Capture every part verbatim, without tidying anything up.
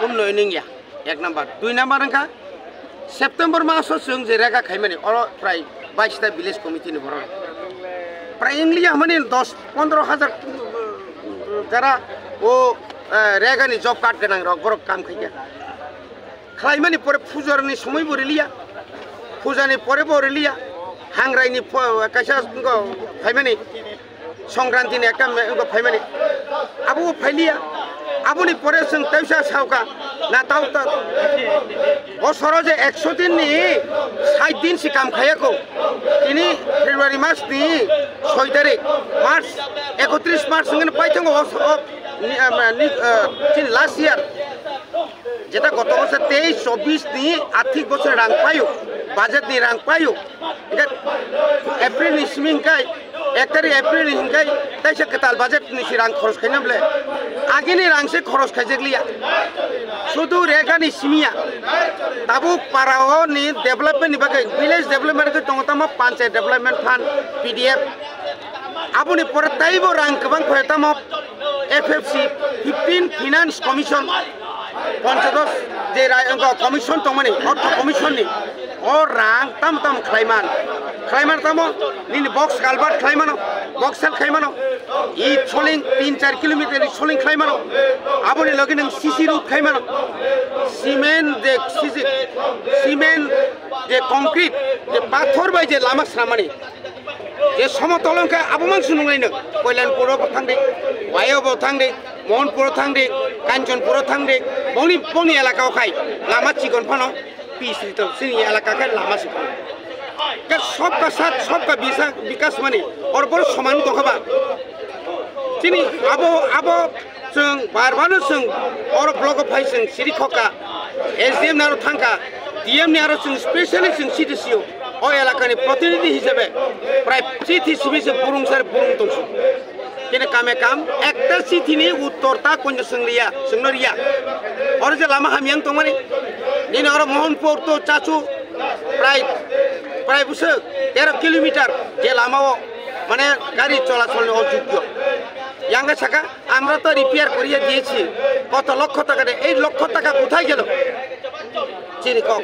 Unnoyon wngya, ek number. Dui number wngkha September maso chwng je rega khaimani, oro prai bais ta village committee ni borok. Prai wngliya hwnmani dos pondro hajar jara o, eh, rega ni job card gwnang rok borok kam khaikha. Khlaimani pore puja ni somoi bo riliya, puja ni pore bo riliya, hangrai ni pho-, kaisa wngkha phaimani, Songkranti ni ekta me-, wngkha phaimani, abo bo phailiya. Aboni pore chwng teisa sauka, na tau ta, bosoro je ekso din ni sait din si kam khaiya ko, tini February mas ni soi tarik, March, ekotris March wngkha paithango o, o, ni, ah, ni, ah, chini last year. Jeta goto bosor teis chobbish ni arthik bosor rang paio, budget ni rang paio. Hingke April ni simi hingkai, ek tarik April ni hingkai, taisa kwtal budget ni si rang khoros khaina bole. Agini rang se khoros khaijak liya. Sudu rega ni simiya. Tabuk para o ni development ni bagwi, village development ke tongo tamo panchayat development fund, P D F. Aboni pore taibo rang kwbang khoya tamo F F C, fifteen Finance Commission, ponchodos je rai wngkha commission tongmani, ortho commission ni, o rang tam tam khlaiman, khlaiman tamo nini box culvert khlaimano, box sel khlaimano, i soling tin char kilometer ni soling khlaimano, aboni logi nang C C road khlaimano, cement je C C, cement je concrete, je pathor bai je lama swnamani, je somotol wngkha abo mang sunung laino, Koilanpuro bo thangdi, Wayo bo thangdi, Mohanpuro thangdi, Kanchanpuro thangdi, bongni, bongni elaka o khai lama chikon phano pis rito, chini elaka khai lama chikon. Ke sobka sat, sobka bisa, bikas mani, orbor soman tongkha ba. Chini abo, abo Chwng bar bar no chwng oro block o phai chwng siri khokha, S D M ni aro thangkha, D M ni aro chwng specially chwng C D C o, o elaka ni protinidhi hisabe prai chithi simi se burung sar burung tongsu. Kene kame kam ekta chithi ni uttor ta konjo chwng liya, chwng no riya. Oro je lama hamyang tongmani, nini oro Mohanpur to Chachu prai, prai bwswk tero kilometer je lama o mane gari cholachol ni ojogyo. Yang saka, আমরা তো রিপেয়ার করিয়ে দিয়েছি, কত লক্ষ টাকা দিয়ে, এই লক্ষ টাকা কোথায় গেল? চিনি কম।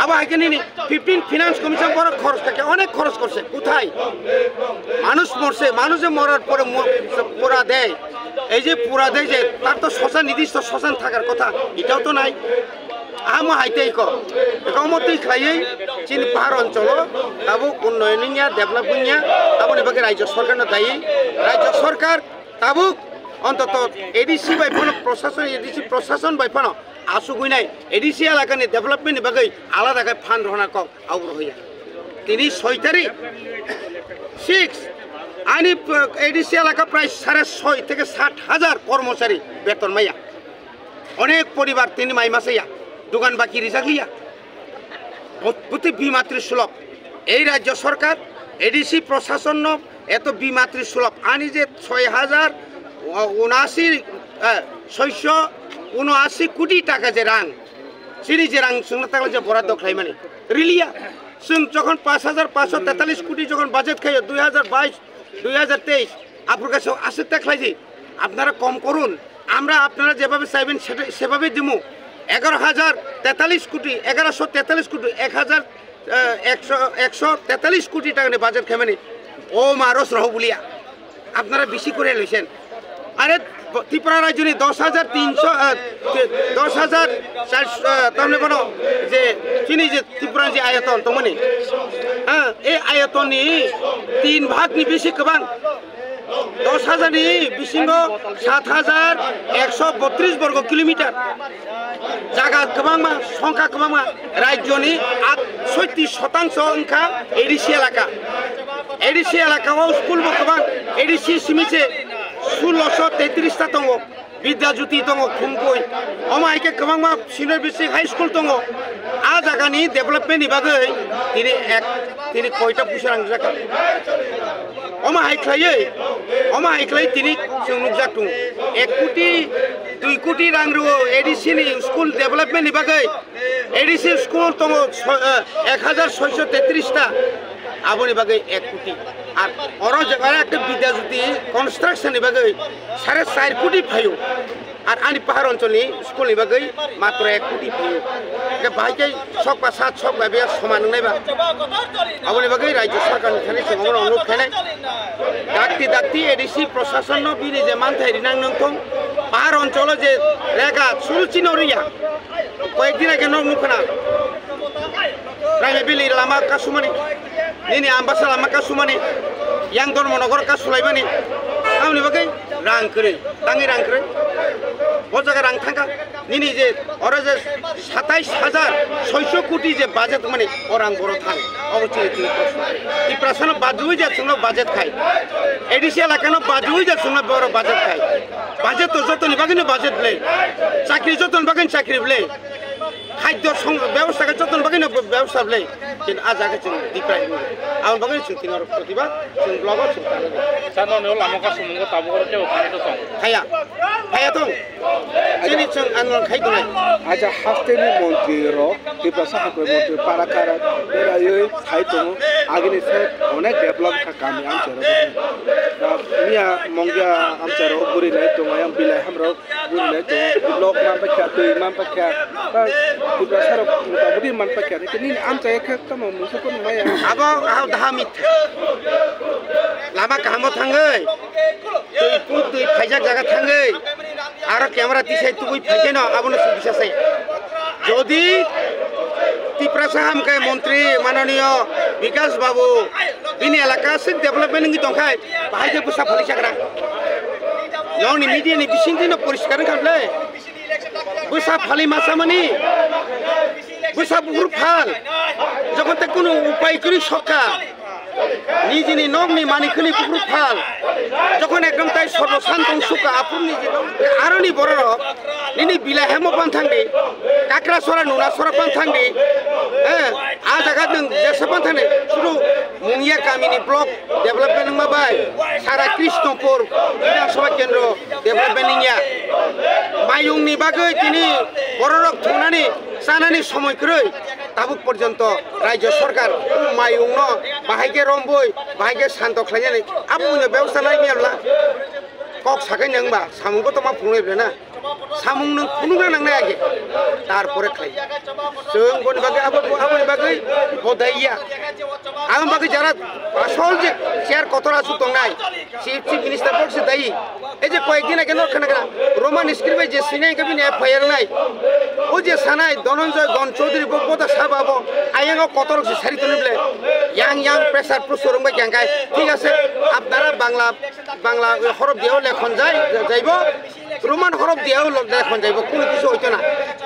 আবার হাইকে নিনি, ফিফটিন ফিনান্স কমিশন বড় খরচ থাকে, অনেক খরচ করছে, কোথায়? মানুষ মরছে, মানুষে মরার পরে ম-, পোড়া দেয়, এই যে পোড়া দেয় যে, তার তো শ্মশান, নির্দিষ্ট শ্মশান থাকার কথা, এটাও তো নাই। Amo hai tei ko, eko omo twi khlaiwi chini pahar oncholo tabuk unnoyon wngya, develop wngya, aboni bagwi raijyo sorkarno dayi. Raijyo sorkar tabuk ontoto A D C bai phano prosason, A D C prosason bai phano asugwi nai A D C elakani development ni bagwi alada khe fund rohorna kok, abo rohorya. Tini soi tarik, six, ani, uh, A D C elaka prai sare soi theke sat hajar kormochari beton maya. Onek poribar tini mai masaya, dogan baki rijak liya. Bot-, boti bimatri sulok. Ei rajyo sorkar, A D C prosasonno eto bimatri sulok. Ani je soi hajar unashi, eh, soiso unashi koti taka je rang, chini je rang chwngno takla je boraddo khlaimani. Riliya, chwng jokhon pash hajar pash sho tetalish koti jokhon budget khayo dui hajar bais, dui hajar teis, aphuru kaisa aswk ta khlaidi, "Apnara kom korun, amra apnara jebhabe chaiben sete-, sebhabe dimu." Egaro hajar tetalish koti, egaro sho tetalish koti, ek hajar, eh, eksho, eksho tetalish koti taka ni budget khaimani. O ma rosraho buliya. Apnara bisi kore loisen. Are Tripura rajyoni dos hajar tinsho, eh, dos hajar charso, eh, tamni bono je chini je Tripura je ayoton tongmani, ha, e ayotonni tin bhag ni bisi kwbang, dos hajar ni bisingo sat hajar eksho botris borgo kilometer jaga kwbangma, songkha kwbangma, rajyoni at-, soitti shotangsho wngkha A D C elaka. A D C elaka o school bo kwbang, A D C simi se sulosho tetris ta tongo. Bidya Jyoti tongo Khumkui. Omo hai khe kwbangma senior basic high school tongo. A jagani development ni bagwi tini ek, tini koita puisa rang rijak. Omo hai khlaiwi, omo hai khlai tini chwng nukjak tongo. Ek koti, dui koti rang rwo A D C ni school development ni bagwi. A D C school tongo so-, eh, ek hajar soiso tetris ta. Aboni bagwi ek koti. Ar oro je oro ekta Vidyajyoti construction ni bagwi sare char koti phaio. Ar ani pahar oncholni school ni bagwi matro ek koti phaio. Hwnkhe bahai khe sok ba sat sok ba biyar soman wngnai ba. Aboni bagwi Rajya Sarkar ni thani chwng omono onurod khainai. Dakti dakti A D C proshason no bini je manthai rinang nangthong, pahar oncholo je rega churu chino riya. Koyek din age nok nukha na. Raima bili lama kasumani. Nini Ambasa lama kasumani. Yang Dharmanagar kasulaimani. Tamni bagwi rang kwrwi. Tangi rang kwrwi. Bo jaga rang thangkha. Nini je oro je satais hajar soiso koti je budget mani o rang boro thang. Obo chini tini proshno. Tiprasano bajui je chwngno budget khai. A D C elakano bajui je chwngno boro budget khai. Budget to jotoni bagwino budget ble. Chakri jotoni bagwino chakri ble. Khadyo song bebostha khe jotoni bagwino bebostha ble. Kintu a jaga chwng diprai wngkha. Aboni bagwi chwng tini oro protibad, chwng blogo chwng tango. Chano no lama ka sumungo tabuk oro kebo kani to tong. Haya. Haya tong. Chini chwng andolon khai tongnai. Acha hasteni montri rok, Tiprasa hakoi montri para kara beraiwi khai tongo. Agini se onek develop kha kami amchai rok. Miya mongya amchai rok buri nai tongo, yang bilai hamrok. Buini to lok man pakya, twi man pakya, ta Tiprasa rok motamoti man pakya, nini amchai khe tamo mungsa ko nangya. Abo hao daha mitha. Lama kahamo thangwi, twi put twi phaijak jaga thangwi, aro camera tisai tubui phaikeno abono sibisa sai. Jodi Tiprasa hamkai montri mananiyo Bikas Babu bini elaka sik development wngwi tongkhai, bahai khe bwsa phali chagra. Nokni media ni bisingtwi no poriskar wngkha bwle. Bwsa phali ma chamani. Bwsa buphuru phal. Jokhon te kunu upai kwrwi sokha. Nijini nokni mani khwni buphuru phal. Jokhon ekdom tai sorbo santong sukha aphuru niji nok. Aroni bororok nini bilai hemo pan thangdi. Kakra sora nuna sora pan thangdi. Eh, a jaga nwng jesa pan thangdi. Suru Mungia kamini block development wngma bai sara Krishnapur Bidhan Sabha Kendro development wngya. Mayungni bagwi tini bororok thungnani chanani somoi kwrwi tabuk porjonto Rajya Sarkar o mayungno bahai khe romboi, bahai khe santo khlainani abo buino bebosta lai miyabla kok sakai nangba samung kotorma phunuknai bwle na. Samung nwng phunukna nangnai age, tarpore khlai. Chwng boni bagwi abo, aboni bagwi bodai ya. Ang bagwi jara asol je chair kotor aswk tongnai, Chief, Chief Minister bok se dai. Ei je koyek din age nor khana khana Roman script bai je sinai khe bini F I R nai. O je sanai Dhananjay Gon Chaudhary bo boda saba bo ayang o kotor se sari toni ble. Yang yang pressure pressure wng bai khe angkai. Thik ase, apnara Bangla Bangla horof diao lekhon jai, jaibo, Roman horof diao lekhon jaibo, kunu kisu hoito na.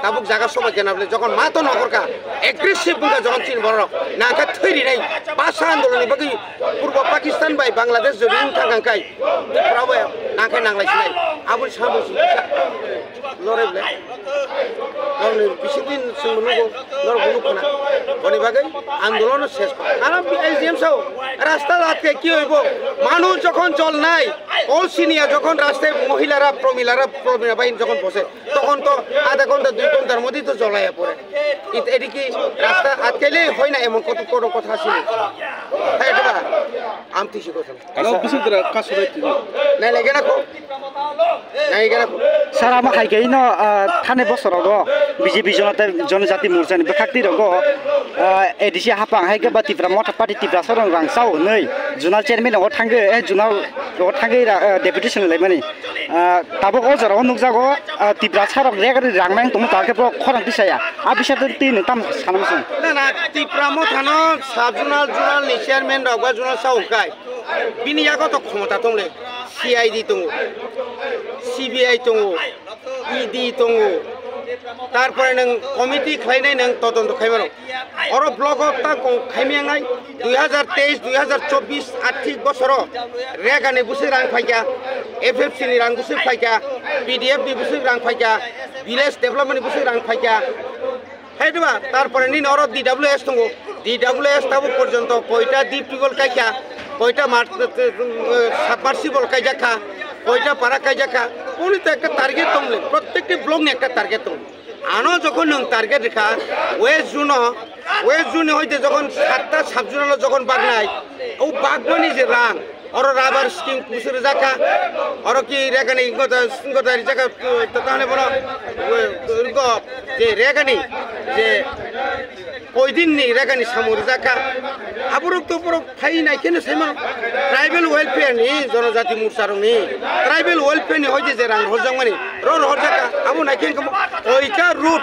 Tabuk jaga soba kena bole, jokhon ma to nokhor ka, aggressive wngkha jokhon chini borok, nangkha thwi rinai, bhasha andolon ni bagwi Purbo Pakistan bai Bangladesh jodi wng thang kai, Tripura bai nangkhe nanglai sinai, aboni samung sung kisa. Lore ble. Norni bisi din sung nugo, nor bunu khana. Boni bagwi andolon ses. Ana S D M sao, rasta atke ki hoibo? Manu jokhon jolnai, kol siniya jokhon raste mohilara, promilara, promila bahin jokhon bose, tokhon to adha ghonta, dui ghontar moddhe to jolaiya pore. It ediki rasta atkele hoina emon koto kono kotha sini. Hai diba? Am tisi kotha. Alo bising tera kasu rai tini. Nai lagi na ko. Nai gana ko. Sara ma hai kai no, ah, thane bosorogo B J P Jonata, Jonojati Morcha ni bwkhak twi rogo, ah, A D C hapang hai khe ba Tipra Motha Party Tiprasa rang rang sao hwnwi Zonal Chairman rogo thangwi, eh, Zonal rogo thangwi ra-, eh, deputation laimani. Ah, tabuk o jorao nukjago, ah, Tiprasa rok rek rang nang tongma ta khe bo khorang tisaya. A bisa twi nwng tam sanam sung. Na, na, Tipra Motha no sub zonal, zonal ni chairman rok ba zonal sao kai. Bini yago to khomota tongle, C I D tongo, C B I tongo, E D tongo, tarpore nwng committee khlainai nwng todonto khaimano. Oro block o ta kong khaimyangnai dui hazar teis, dui hazar chobbish arthik bosoro rega ni bwswk rang phaikha, F F C ni rang bwswk phaikha, P D F ni bwswk rang phaikha, village development ni bwswk rang phaikha. Hai diba? Tarpore nini oro D W S tongo. D W S tabuk porjonto koita deep tubewell kaikha, koita mat-, eh, submersible kaijakha, koita para kaijakha. Uni to ekta target tongle, prottekti block ni ekta target tong. Ano jokhon nwng target rikha, West Zone o, West Zone ni hoite jokhon satta sub zonal o jokhon bagnai, O bagmani je rang, oro rubber scheme kusu rijak kha, oro ki regani goda, goda rijak kha, to, to, tane bono, we, go, je regani, je koidin ni regani samung rijak kha. Aborok to borok phai nai kheno sai mano. Tribal welfare ni, Jonojati Morcha rok ni, tribal welfare ni hoide je rang rohorjak mani, ro rohorjak kha, abo nai khe koita road,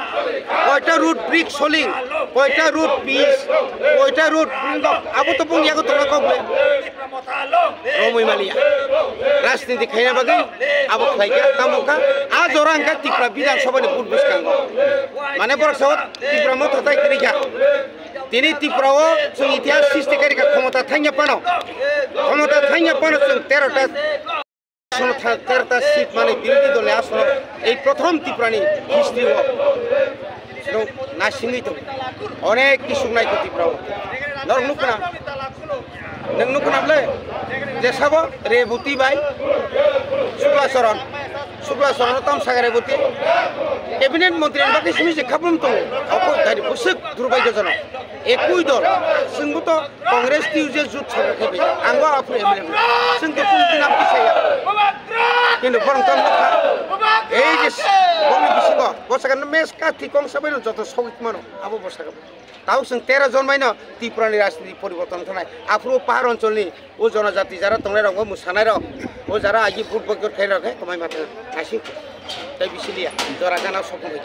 koita road brick soling, koita road pitch, koita road, abo to bung yago tongna kok le. Romwi maliya. Rajniti khaina bagwi abo khlai kha, tamo kha. A jora hwnkha Tripura Bidhan Sabha ni vote bwskango. Mane borok sao Tripura motha tai kwrwi kha. Tini Tripura o chwng itihas srishti kari kha, khomota thangya phano. Khomota thangya phano chwng tero ta, sono tha-, tero ta seat mani birodhi dol ni asono ei prothom Tripura ni history o chwng naisingwi tongo. Onek kisuk nai kho Tripura o. Norok nukna, nwng nukna ble je sabo Reboti bai Sukla Charan. Sukla Charan tam saga Reboti. Cabinet montri ni bagwi simi je khabum tongo. Abo dari bwswk durbagyojonok. Ekui dol, chwngbo to Congress T U J jut sorkar khe bai, ang bo aphuru M L A bai. Chwng to kung tinam kisa ya. Kintu borok tamo nukha. Ei je bongni bisingo, bwsakhe mes ka thikong sabai no joto sogwi mano, abo bwsakhe. Tao chwng tero jon bai no Tripura ni rajniti poriborton khanai. Aphuru pahar oncholni o jonojati jara tongnai rok, o mwsanai rok, o jara agi vote boycott khai rok khe kwmai ma thang. Naising. Tai bisiliya, jora gana sokong bai.